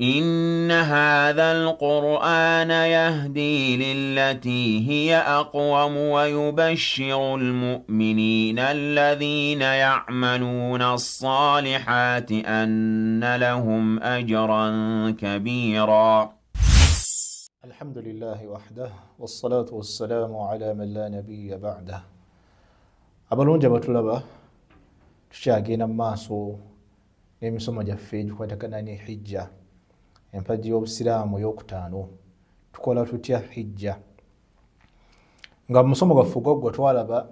إن هذا القرآن يهدي للتي هي أقوم ويبشر المؤمنين الذين يعملون الصالحات أن لهم أجرا كبيرا. الحمد لله وحده والصلاة والسلام على من لا نبي بعده. Abalungi abatulaba, tukyagenda mu maaso n'emisomo gyaffe egikwatagana ne hijja, empagi y'obusiraamu ey'okutaano. Tukola tutya hijja? Nga mu musomo gwaffe ogwaggwa twalaba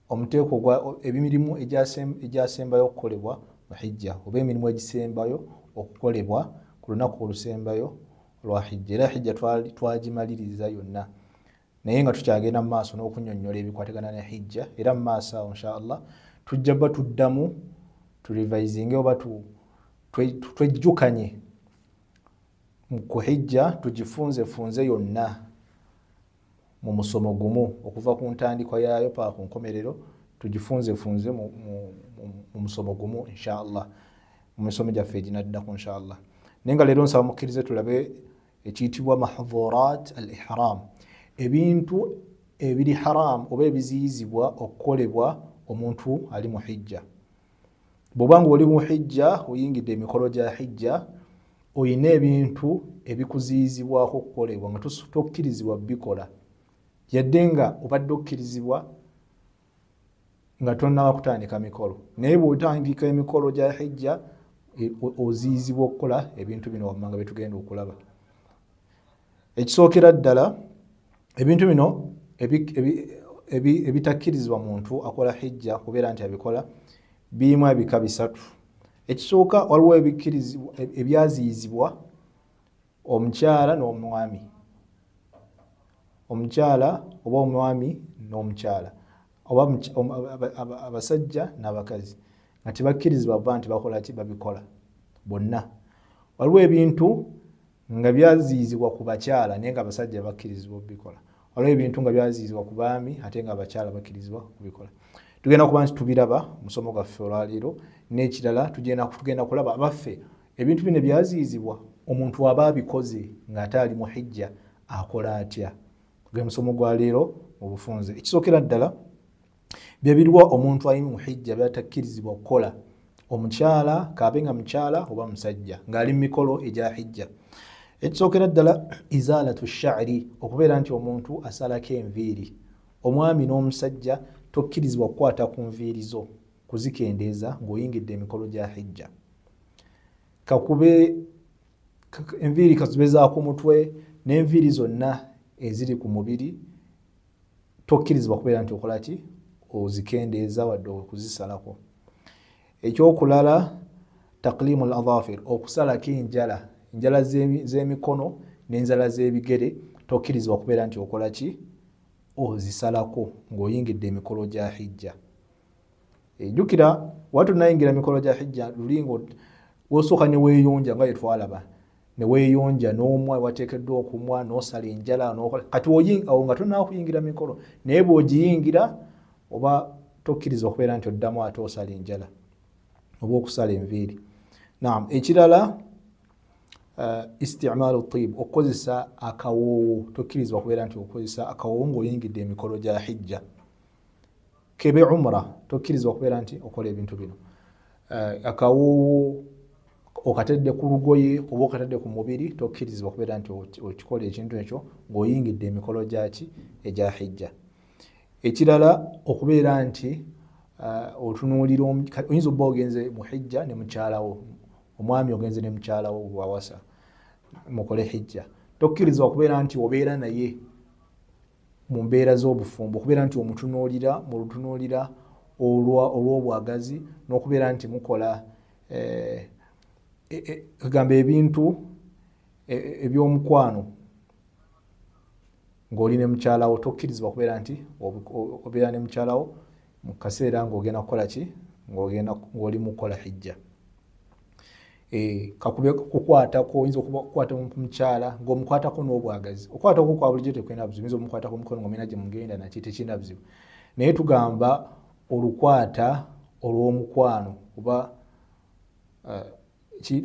omuteeko gwa emirimu egyasembayo okukolebwa mu hijja, oba emirimu egisembayo okukolebwa ku lunaku olusembayo olwa hijja. Era hijja twagimaliriza yonna, naye nga tukyagenda mu maaso n'okunnyonnyola ebikwatagana ne hijja. Era mu maaso awo insha Allah tujja bba tuddamu turevisinge oba twejjukanye ku hijja, tugifunzefunze yonna mu musomo gumu okuva ku ntandikwa yaayo paka ku nkomerero, tugifunzefunze mu musomo gumu insha Allah, mu misomo gyaffe eginaddako insha Allah. Naye nga leero nsaba mukkirize tulabe ekiyitibwa mahdhurat al ihram, ebintu ebiri haram oba ebiziyizibwa okukolebwa omuntu ali mu hijja. Bw'oba ng'oli mu hijja, oyingidde emikolo gya hijja, oyina ebintu ebikuziyizibwako okukolebwa nga tokkirizibwa bikola, yadde nga obadde okkirizibwa nga tonnaba kutandika mikolo. Naye bw'otandika emikolo gya hijja, oziyizibwa okukola ebintu bino wammanga bye tugenda okulaba. Ekisookera ddala, ebintu bino ebitakkirizibwa muntu akola hijja kubeera nti abikola birimu ebika bisatu. Ekisooka, waliwo ebyaziyizibwa omukyala n'omwami, omukyala oba omwami n'omukyala, oba abasajja n'abakazi, nga tebakkirizibwa kuba nti bakola ki, babikola bonna. Waliwo ebintu nga byaziyizibwa ku bakyala naye nga abasajja bakkirizibwa okubikola. Waliwo ebintu nga byaziyizibwa ku baami ate nga abakyala bakkirizibwa okubikola. Tugenda kuba nti tubiraba musomo gwaffe olwaleero. N'ekirala, tugenda kulaba abaffe ebintu bino byaziyizibwa omuntu aba abikoze ng'ate ali mu hijja akola atya. Gwe musomo gwa leero mu bufunze. Ekisookera ddala, byebiriwa omuntu ali mu hijja byatakkirizibwa okukola, omukyala k'abe nga mukyala oba musajja ng'ali mu mikolo egya hijja. Ekisookera ddala, izalatu sha'ri, okubeera nti omuntu asalako enviiri. Omwami n'omusajja tokkirizibwa kukwata ku nviiri zo kuzikendeeza ng'oyingidde emikolo gya hijja. Kakube enviiri kazibe za ku mutwe n'enviiri zonna eziri ku mubiri, tokkirizibwa kubeera nti okola ki, ozikendeeza wadde okuzisalako. Ekyokulala, taqlimu al-adhafir, okusalako enjala, enjala z'emikono n'enjala z'ebigere, tokkirizibwa kubeera nti okola ki, ozisalako ng'oyingidde emikolo gya hijja. Ejjukira watu tunayingira emikolo gya hijja, luli wosooka ne weeyonja nga bye twalaba, ne weeyonja n'omwa wateekeddwa okumwa, n'osala enjala, n'okola kati awo nga tonnaba kuyingira mikolo. Naye bw'ogiyingira oba tokkirizibwa okubeera nti oddamu ate osala enjala oba okusala enviiri. Naam, ekirala, istimaalu tib, okukozesa akawoowo. Tokkirizibwa kubeera nti okukozesa akawoowo ng'oyingidde emikolo gya hijja. Kebe umra, tokkirizibwa kubeera nti okola ebintu bino. Akawoowo okatadde ku lugoye oba okatadde ku mubiri, tokkirizibwa kubeera nti okikola ekintu ekyo ng'oyingidde emikolo gyaki egya hijja. Ekirala, okubeera nti otunuulira, oyinza obba ogenze mu hijja ne mukyalawo, omwami ogenze ne mukyalawo wawasa mukole hijja, tokkirizibwa kubeera nti obeera naye mu mbeera z'obufumbo, okubeera nti omutunuulira mu lutunuulira olw'obwagazi, n'okubeera nti mukola gamba ebintu eby'omukwano ng'oli ne mukyalawo. Tokkirizibwa kubeera nti obeera ne mukyalawo mu kaseera ng'ogenda kukola ki, ng'oli mu kukola hijja. Kakube kukwatako, oyinza okukwata mukyala ng'omukwatako n'obwagazi. Okukwatako kwa bulijjo tekulina buzibu, oyinza omukwatako omukono ng'omina gye mugenda naki, tekirina buzibu. Naye tugamba olukwata olw'omukwano oba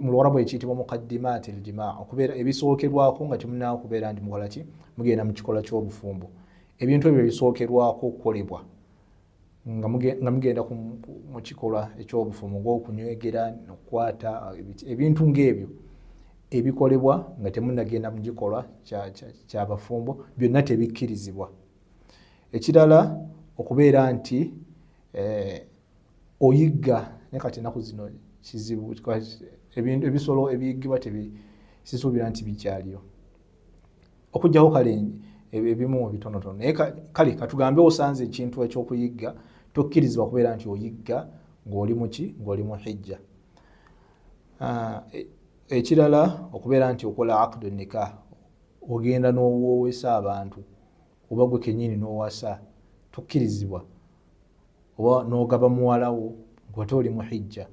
Mu Luwarabu ekiyitibwa muqaddimaati aljimaa, okubeera ebisookerwako nga temunnaba kubeera nti mukola ki, mugenda mu kikolwa ky'obufumbo. Ebintu ebyo ebisookerwako okukolebwa nga mugenda mu kikolwa eky'obufumbo, ng'okunywegera, okukwata, ebintu ng'ebyo ebikolebwa nga temunnagenda mu kikolwa ky'abafumbo, byonna tebikkirizibwa. Ekirala okubeera nti oyigga, naye kati ennaku zino kizibu, ebisolo ebiyiggibwa sisuubira nti bikyaliyo, okuggyako kale ebimu bitonotono. Naye kale katugambe osanze ekintu eky'okuyigga, tokkirizibwa kubeera nti oyigga ng'oli muki, ng'oli mu hijja. Ekirala okubeera nti okola aqdu nikah, ogenda n'owoowesa abantu, oba gwe kennyini n'owasa, tokkirizibwa. Oba n'ogaba muwalawo ng'ate oli mu hijja,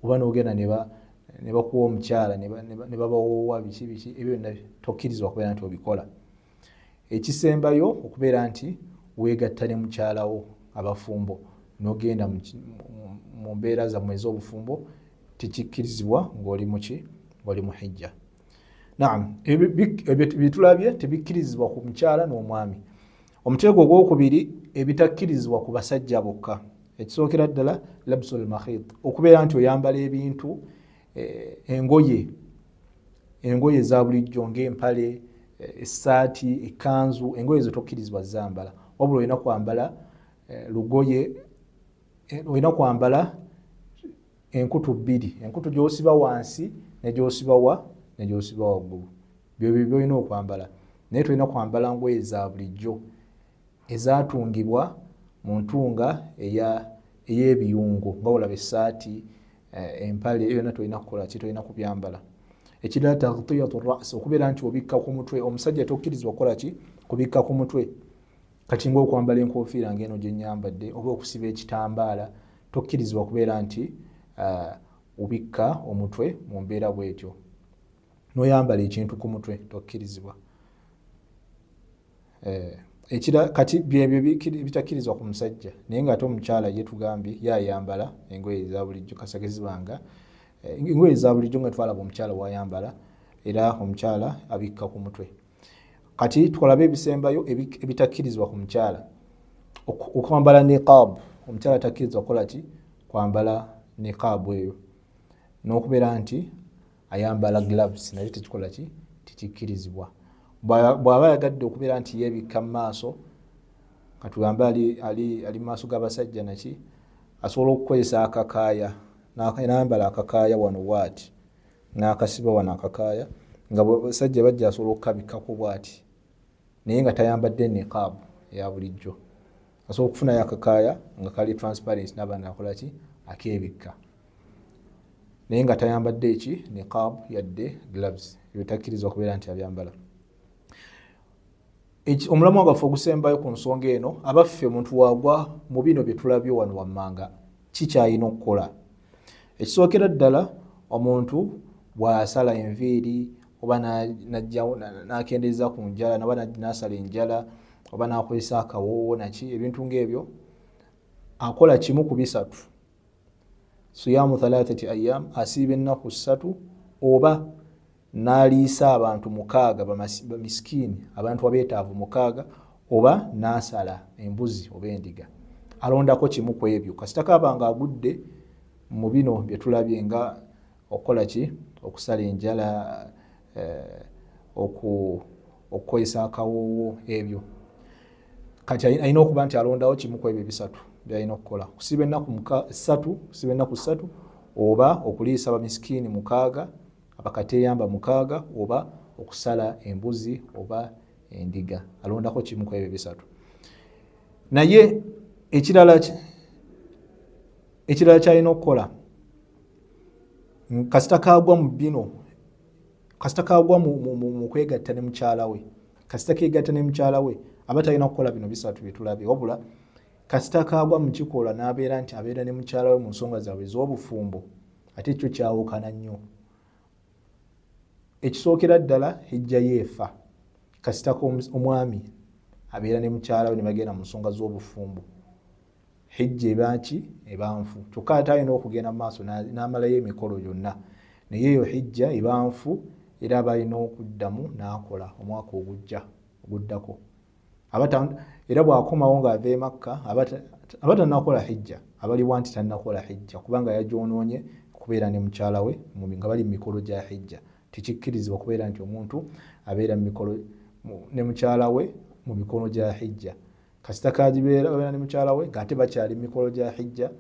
oba n'ogenda ne bakuwa omukyala ne babawoowa biki biki, ebyo byonna tokkirizibwa kubeera nti obikola. Ekisembayo okubeera nti weegatta ne mukyalawo abafumbo n'ogenda mu mbeera zammwe ez'obufumbo, tekikkirizibwa ng'oli muki, ng'oli mu hijja. Naam, ebyo bitulabye tebikkirizibwa ku mukyala n'omwami. Omuteeko ogwokubiri, ebitakkirizibwa ku basajja bokka. Ekisookera ddala labsul makhit, okubeera nti oyambala ebintu, engoye eza bulijjo ng'empale, essaati, ekkanzu, engoye ezo tokkirizibwa zambala. Wabula olina kwambala lugoye, olina kwambala enkutu bbiri, enkutu gy'osiba wansi ne gy'osiba wa ne gy'osiba waggulu, byebyo by'olina okwambala. Naye tolina kwambala ngoye za bulijjo ezatungibwa mu ntunga ey'ebiyungo, nga olaba essaati, empale, ebyo byonna tolina kukola ki, tolina kubyambala. Ekirala taghtiyatu ras, okubeera nti obikka ku mutwe. Omusajja tokkirizibwa kukola ki, kubikka ku mutwe. Kati ng'okwambala enkofiira ng'eno gye nnyambadde, oba okusiba ekitambaala, tokkirizibwa kubeera nti obikka omutwe mu mbeera bw'etyo. N'oyambala ekintu ku mutwe tokkirizibwa. Kati byebyo bitakkirizibwa ku musajja, naye ng'ate omukyala ye tugambye ye ayambala engoye eza bulijjo, kasake zibanga engoye eza bulijjo nga twalaba omukyala wayambala, era omukyala abikka ku mutwe. Kati tukolabe ebisembayo ebitakkirizibwa ku mukyala. Okwambala niqab, omukyala takkirizibwa kukola ki, kwambala niqab eyo, n'okubeera nti ayambala gloves, naye tekikola ki, tekikkirizibwa. Bw'aba ayagadde okubeera nti yeebikka mu maaso, katugambe ali mu maaso g'abasajja naki, asobola okukozesa akakaaya, n'ayambala akakaaya wano bw'ati, n'akasiba wano akakaaya, nga abasajja bajja asobola okukabikkako bw'ati, naye nga tayambadde niqab eya bulijjo. Asobola okufunayo akakaaya nga kali transparent, n'aba n'akola ki, akeebikka, naye nga tayambadde eki niqab yadde gloves, ebyo takkirizibwa kubeera nti abyambala. Omulamwa gwaffe ogusembayo ku nsonga eno, abaffe omuntu wagwa mu bino bye tulabye wano wammanga, kikyalina okukola? Ekisookera ddala, omuntu bw'asala enviiri oba n'akendeeza ku njala, oba n'asala enjala, oba n'akozesa akawoowo naki, ebintu ng'ebyo, akola kimu ku bisatu. Siyamu 3 ayyam, asiiba ennaku 3, oba n'aliisa abantu 6, bamiskiini, abantu abeetaavu 6, oba n'asala embuzi oba endiga. Alondako kimu ku ebyo. Kasita kaba nga agudde mu bino bye tulabye nga okukola ki, okusala enjala, okukozesa akawoowo, ebyo. Kati alina okuba nti alondawo kimu ku ebyo bisatu by'alina okukola: kusiba ennaku 3, kusiba ennaku 3, oba okuliisa abamiskiini 6, abakateeyamba 6, oba okusala embuzi oba endiga. Alondako kimu ku ebyo bisatu. Naye ekirala ky'alina okukola, kasita kaagwa mu bino, kasita kaagwa mu kwegatta ne mukyala we, kasita keegatta ne mukyala we, aba talina kukola bino bisatu bye tulabye, wabula kasita kaagwa mu kikolwa n'abeera nti abeera ne mukyala we mu nsonga zaabwe ez'obufumbo, ate ekyo kyawukana nnyo. Ekisookera ddala, hijja yeefa kasita omwami abeera ne mukyala we ne bagenda mu nsonga z'obufumbo, hijja eba ki, eba nfu. Kyokka ate alina okugenda mu maaso n'amalayo emikolo gyonna. Naye eyo hijja eba nfu, era aba alina okuddamu n'akola omwaka ogujja oguddako. Era bw'akomawo ng'ava e Makka aba tannakola hijja, abalibwa nti tannakola hijja kubanga yagyonoonye kubeera ne mukyala we nga bali mu mikolo gya hijja. Tekikkirizibwa kubeera nti omuntu abeera mu mikolo ne mukyala we mu mikolo gya hijja. Kasita kagibeera ne mukyala we ng'ate bakyali mu mikolo gya hijja,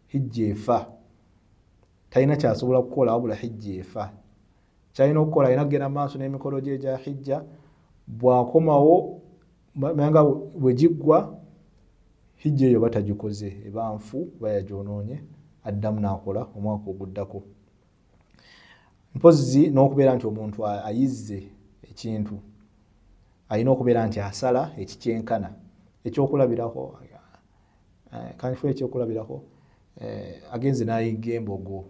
hijja efa. Talina kyasobola kukola wabula hijja efa. Kyalina okukola alina kugenda mu maaso n'emikolo gye egya hijja, bw'akomawo nga bwe giggwa hijja eyo batagikoze, eba nfu kuba yagyonoonye, addamu n'akola omwaka oguddako. Mpozzi n'okubeera nti omuntu ayizze ekintu alina okubeera nti asala ekikyenkana. Ekyokulabirako, kanfune ekyokulabirako, agenze n'ayigga embogo,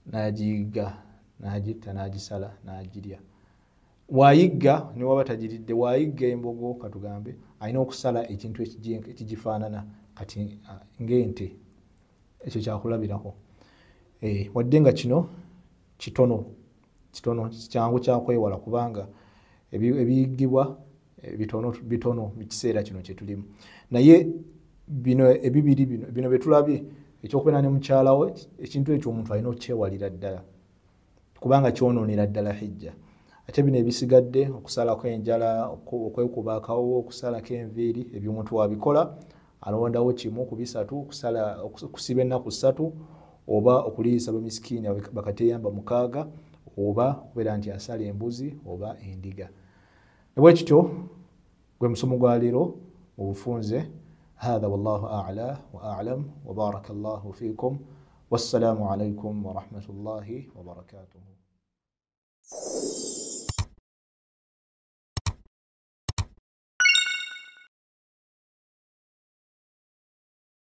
n'agiyigga, n'agitta, n'agisala, n'agirya. Bw'ayigga ne waba tagiridde, bw'ayigga embogo katugambe alina okusala ekintu ekigifaanana kati ng'ente. Ekyo kyakulabirako. Wadde nga kino kitono kitono, kyangu kyakwewala kubanga ebiyiggibwa bitono bitono mu kiseera kino kye tulimu. Naye bino ebibiri bino bye tulabye, ekyokubeera ne mukyala we, ekintu ekyo omuntu alina okukyewalira ddala kubanga kyonoonera ddala hijja. Ate bino ebisigadde, okusalako enjala, okwekuba akawo, okusalako enviiri, ebyo omuntu wabikola alondawo kimu ku bisatu, okusiba ennaku 3, oba okuliisa bamisikiini bakateyamba 6, oba okubeera nti asala embuzi oba endiga. Bwe kityo gwe musomo gwa leero mu bufunze. Hatha wallahu a'la wa a'lam wa barakallahu fikum, wassalamu alaykum wa rahmatullahi wa barakatuhu.